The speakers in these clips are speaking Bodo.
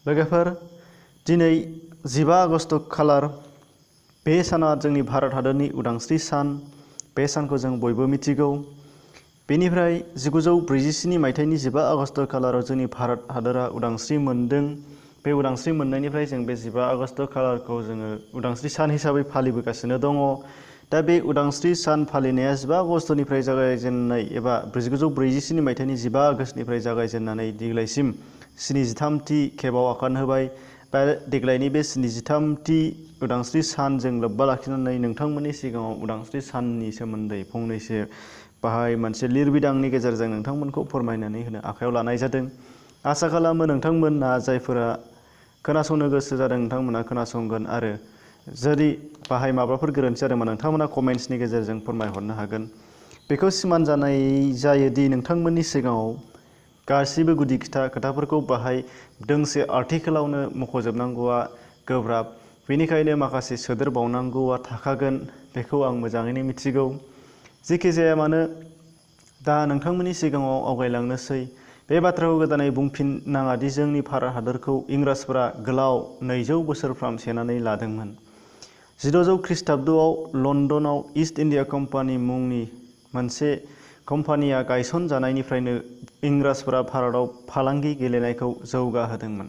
लोगोफोर दिनै 15 आगस्ट खालार बे साना जोंनि भारत हादरनि उदांस्रि सान। बे सानखौ जों बयबो मिथिगौ। बेनिफ्राय 1947 मायथाइनि 15 आगस्ट खालाराव जोंनि भारत हादरा उदांस्रि मोनदों। बे उदांस्रि मोननायनिफ्राय जों बे 15 आगस्ट खालारखौ जोङो उदांस्रि सान हिसाबै फालिबोगासिनो दङ। दा बे उदांस्रि सान फालिनाया 15 आगस्टनिफ्राय जागायजेननाय एबा 1947 मायथाइनि 15 आगस्टनिफ्राय जागायजेननानै देग्लायसिम 73थि खेबाव आगान होबाय। देग्लायनि बे 73थि उदांस्रि सानजों लोब्बा लाखिनानै नोंथांमोननि सिगाङाव उदांस्रि साननि सोमोन्दै फंनैसो बाहाय मोनसे लिरबिदांनि गेजेरजों नोंथांमोनखौ फोरमायनानै होनो आखायाव लानाय जादों। आसा खालामो नोंथांमोना जायफोरा खोनासंनो गोसो जादों नोंथांमोना खोनासंगोन आरो जुदि बाहाय माबाफोर गोरोन्थि जादोंबा नोंथांमोना कमेन्ट्सनि गेजेरजों फोरमायहरनो हागोन। बेखौ सिमान जानाय जायोदि नोंथांमोननि सिगाङाव गासिबो गुदि खोथाफोरखौ बाहाय दोंसे आर्टिकेलावनो मख'जोबनांगौआ गोब्राब। बेनिखायनो माखासे सोदेरबावनांगौआ थाखागोन। बेखौ आं मोजाङैनो मिथिगौ। जेखि जाया मानो दा नोंथांमोननि सिगाङाव आवगायलांनोसै। बे बाथ्राखौ गोदानै बुंफिननाङा दि जोंनि भारत हादरखौ इंराजफोरा गोलाव 200 बोसोरफ्राम सेनानै लादोंमोन। 1600 खृष्टाब्दआव लन्दनाव ईस्ट इन्डिया कम्पानि मुंनि मोनसे कम्पानिया गायसनजानायनिफ्रायनो इंराजफोरा भारताव फालांगि गेलेनायखौ जौगाहोदोंमोन।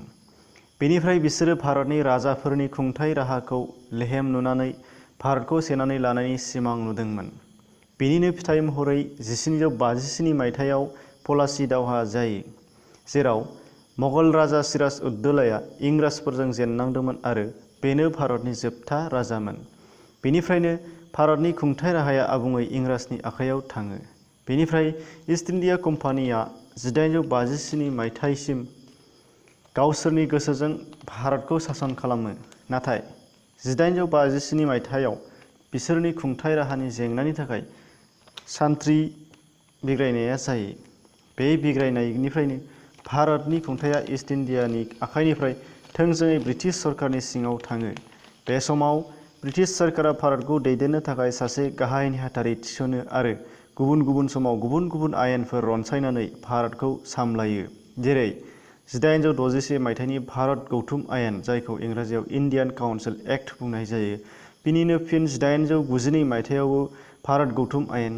बेनिफ्राय बिसोरो भारतनि राजाफोरनि खुंथाय राहाखौ लेहेम नुनानै भारतखौ सेनानै लानायनि सिमां नुदोंमोन। बेनिनो फिथाइ महरै 1757 मायथाइयाव पलाची दावहा जायो, जेराव मुगल राजा सिराज उद-दौलाया इंराजफोरजों जेननांदोंमोन आरो बेनो भारतनि जोबथा राजामोन। बेनिफ्रायनो भारतनि खुंथाय राहाया आबुङै इंराजनि आखायाव थाङो। बेनिफ्राय ईस्ट इन्डिया कम्पानिया 1857 मायथाइसिम गावसोरनि गोसोजों भारतखौ सासन खालामो। नाथाय 1857 मायथाइयाव बिसोरनि खुंथाय राहानि जेंनानि थाखाय सान्थ्रि बिग्रायनाया जायो। बे बिग्रायनायनिफ्रायनो भारतनि खुंथाया ईस्ट इन्डियानि आखाइनिफ्राय थोंजोङै ब्रिटिश सरकारनि सिङाव थाङो। बे समाव ब्रिटिश सरकारा भारतखौ दैदेननो थाखाय सासे गाहाय नेहाथारि थिसनो आरो गुबुन गुबुन समाव गुबुन गुबुन आयेनफोर रनसायनानै भारतखौ सामलायो। जेरै 1861 मायथाइनि भारत गौथुम आयेन, जायखौ इंराजियाव इन्डियान काउन्सिल एक्ट बुंनाय जायो। बिनिनो फिन 1892 मायथाइयावबो भारत गौथुम आयेन।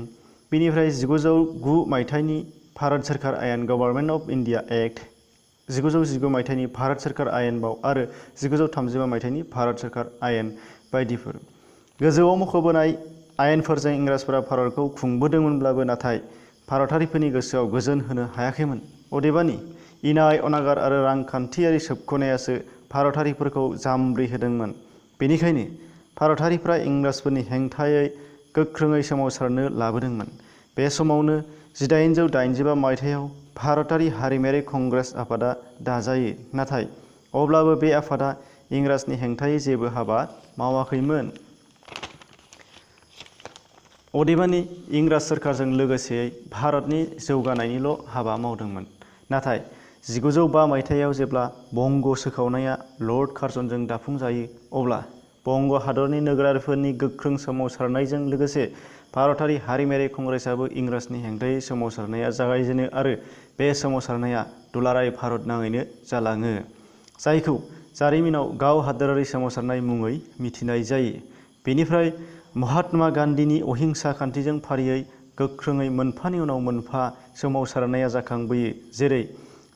बिनिफ्राय 1909 मायथाइनि भारत सोरखार आयेन गभर्नमेन्ट अफ इन्डिया एक्ट, 1919 मायथाइनि भारत सोरखार आयेनबाव आरो 1935 मायथाइनि भारत सोरखार आयेन बायदिफोर। गोजौआव मख'बोनाय आयेनफोरजों इंराजफोरा भारतखौ खुंबोदोंमोनब्लाबो नाथाय भारतारिफोरनि गोसोआव गोजोन होनो हायाखैमोन। अदेबानि इनाय अनागार आरो रांखान्थियारि सोबख'नायासो भारतारिफोरखौ जामब्रि होदोंमोन। बेनिखायनो भारतारिफ्रा इंराजफोरनि हेंथायै गोख्रोङै सोमावसारनो लाबोदोंमोन। बे समावनो 1885 मायथाइयाव भारतारि हारिमायारि कंग्रेस आफादा दाजायो। नाथाय अब्लाबो बे आफादा इंराजनि हेंथायै जेबो हाबा मावाखैमोन। अदेबानि इंराज सोरखारजों लोगोसेयै भारतनि जौगानायनिल' हाबा मावदोंमोन। नाथाय 1905 मायथाइयाव जेब्ला बंग सोखावनाया लर्ड कार्जनजों दाफुंजायो, अब्ला बंग हादरनि नोगोरारिफोरनि गोख्रों सोमावसारनायजों लोगोसे भारतारि हारिमायारि कंग्रेसआबो इंराजनि हेंथायै सोमावसारनाया जागायजेनो आरो बे सोमावसारनाया दुलाराय भारत नाङैनो जालाङो, जायखौ जारिमिनाव गाव हादोरारि सोमावसारनाय मुङै मिथिनाय जायो। बेनिफ्राय महात्मा गान्धीनि अहिंसा खान्थिजों फारियै गोख्रोङै मोनफानि उनाव मोनफा सोमावसारनाया जाखांबोयो। जेरै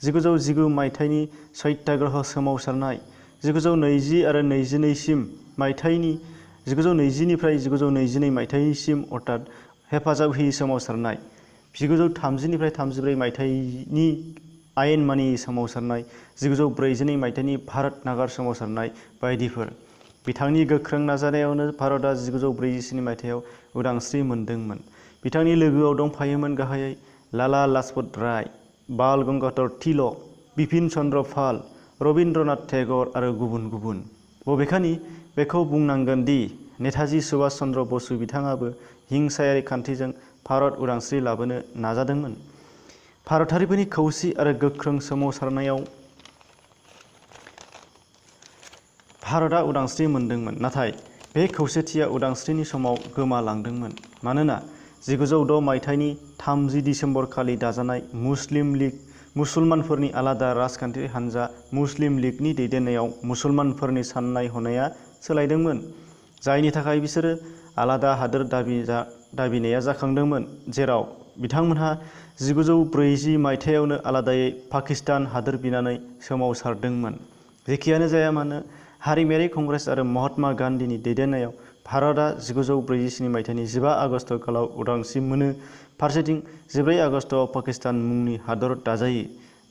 1919 मायथाइनि सत्याग्रह सोमावसारनाय, 1920 आरो 22 मायथाइनि 1920 निफ्राय 1922 मायथाइसिम अर्थात हेफाजाब होयि सोमावसारनाय, 1930 निफ्राय 34 मायथाइनि आयेन मानियै सोमावसारनाय, 1942 मायथाइनि भारत नागार सोमावसारनाय बायदिफोर। बिथांनि गोख्रों नाजानायावनो भारतआ 1947 मायथाइयाव उदांस्रि मोनदोंमोन। बिथांनि लोगोआव दंफायोमोन गाहायै लाला लाजपत राय, बाल गंगाधर तिलक, बिपिन चन्द्र पाल, रबीन्द्रनाथ टेगर आरो गुबुन गुबुन। बबेखानि बेखौ बुंनांगोन दि नेताजी सुभाष चन्द्र बसु बिथाङाबो हिंसायारि खान्थिजों भारत उदांस्रि लाबोनो नाजादोंमोन। भारतारिफोरनि खौसे आरो गोख्रों सोमावसारनायाव भारतआ उदांस्रि मोनदोंमोन। नाथाय बे खौसेथिया उदांस्रिनि समाव गोमालांदोंमोन। मानोना 1906 मायथाइनि 30 दिसेम्बर खालि दाजानाय मुसलमानफोरनि आलादा राजखान्थियारि हानजा मुस्लिम लीगनि दैदेननायाव मुसलमानफोरनि साननाय हनाया सोलायदोंमोन, जायनि थाखाय बिसोरो आलादा हादोर दाबिनाया जाखांदोंमोन, जेराव बिथांमोनहा 1940 मायथाइयावनो आलादायै पाकिस्तान हादोर बिनानै सोमावसारदोंमोन। जेखियानो जाया मानो, हारिमायारि कंग्रेस आरो महात्मा गान्धीनि दैदेननायाव भारतआ 1947 मायथाइनि 15 आगस्ट खालाव उदांस्रि मोनो। फारसेथिं 14 आगस्टआव पाकिस्तान मुंनि हादर दाजायो।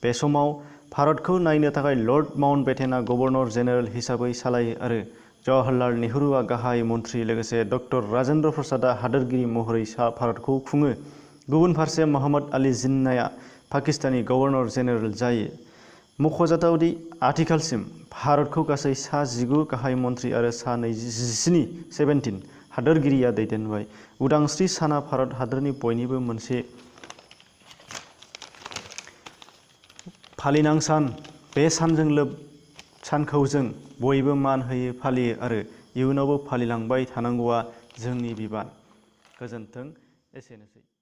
बे समाव भारतखौ नायनो थाखाय लर्ड माउन्टबेटेनआ गभर्नर जेनेरेल हिसाबै सालायो आरो जवाहरलाल नेहुरुआ गाहाय मन्थ्रि लोगोसे डक्टर राजेन्द्र प्रसादआ हादोरगिरि महरै भारतखौ खुङो। गुबुन फारसे मोहम्मद आली जिन्नाहआ पाकिस्ताननि गभर्नर जेनेरेल जायो। मख'जाथाव दि आथिखालसिम भारतखौ गासै सा 19 गाहाय मन्थ्रि आरो सा 17 हादोरगिरिया दैदेनबाय। उदांस्रि साना भारत हादरनि बयनिबो मोनसे फालिनां सान। बे सानखौ जों बयबो मान होयो, फालियो आरो इयुनावबो फालिलांबाय थानांगौआ जोंनि बिबान। गोजोन्थों। एसेनोसै।